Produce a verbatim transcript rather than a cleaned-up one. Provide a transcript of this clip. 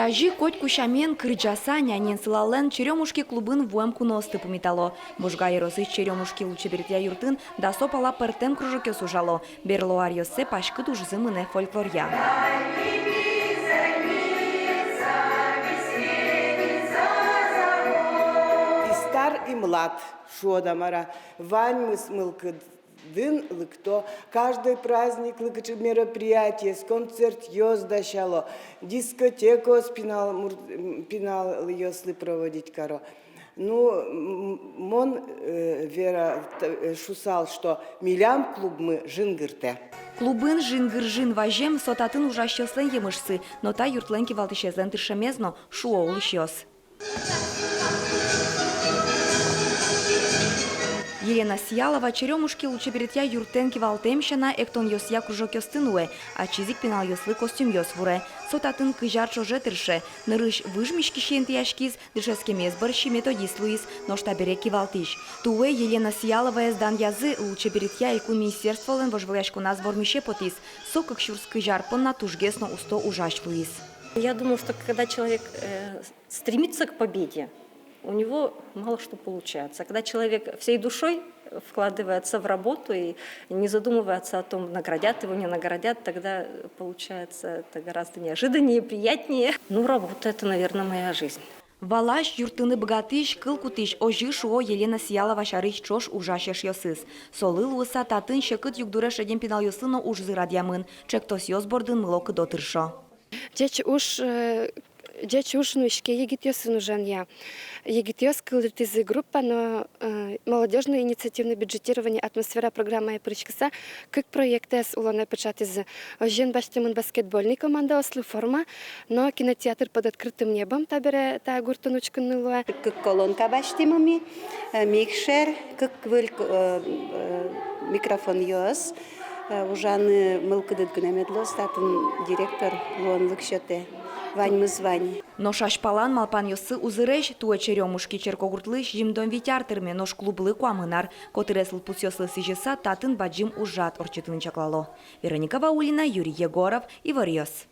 Тазьы котьку сямен кырӟаса, нянен сылаллэн Черёмушки клубын вуэм куноосты пумитало. Можга ёросысь Черёмушки лулчеберетъя юртын дасо пала пӧртэм кружокъёс ужало. Берло аръёссэ паськыт ужзы мынэ фольклоръя. И стар, и млад, шуод-а, мар-а, ваньмыз мылкыдын лыкто. Каждый праздниклы кыӵе мероприятиос, концертъёс дасяло, дискотекаос пинал мур-, м, пиналъёслы проводить каро. Ну, м, мон, э, вера-, т-, э, шусал, что милям клубмы жингыртэ. Клубын жингыр-жин вазем — со татын ужасьёслэн емышсы, но та юртлэн кивалтӥсезлэн тыршемез но, шуо улӥсьёс. Елена Сиялова Черёмушки лулчеберетъя юртэн кивалтэм сяна эктонъёсъя кружокъёсты нуэ, ачиз ик пиналъёслы костюмъёс вуре. Со татын кызь ар ӵоже тырше, нырысь выж миськисен интыяськиз, дышетскемез бӧрсьы методист луиз, нош табере кивалтӥсь. Туэ Елена Сияловаез данъязы лулчеберетъя элькун министерстволэн вожвылъяськоназ вормисе потӥз. Со кык сюрс кызь ар понна тужгес но усто ужась луиз. Я думаю, что когда человек, э, стремится к победе, у него мало что получается. А когда человек всей душой вкладывается в работу и не задумывается о том, наградят его, не наградят, тогда, э, получается это гораздо неожиданнее, приятнее. Ну, работа — это, наверное, моя жизнь. Валась, юрттыны быгатӥсь, кыл кутӥсь — озьы шуо Елена Сиялова сярысь ӵош ужась эшъёсыз. Солы луыса татын секыт югдуре шедем пиналъёслы но ужзы радъямын, ӵектосъёс бордын мылокыдо тыршо. Ӟеч уж, э, ӟеч уж нуиське егитъёсын ужанъя. Егитъёс кылдытӥзы группа но, э, молодёжное инициативное бюджетирование «Атмосфера» программае пыриськыса кык проектэз улонэ пыӵатӥзы. Озьыен, басьтэмын баскетбольный командаослы форма но кинотеатр под открытым небом, табере та гуртын учкыны луэ. Кык колонка басьтӥмы ми, э, микшер, кык выль, э, э, микрофонъёс. Э, ужаны мылкыдыд гинэ мед луоз, татын директор луонлык сётэ. Ваньмыз вань. Нош азьпалан малпанъёссы узыресь. Туэ Черёмушки черкогуртлы сизьымдон вить ар тырме, нош клублы — куамын ар. Котырес лыдпусъёслы сӥзьыса, татын бадӟым ужрад ортчытыны чаклало. Вероника Ваулина, Юрий Егоров, «Иворъёс».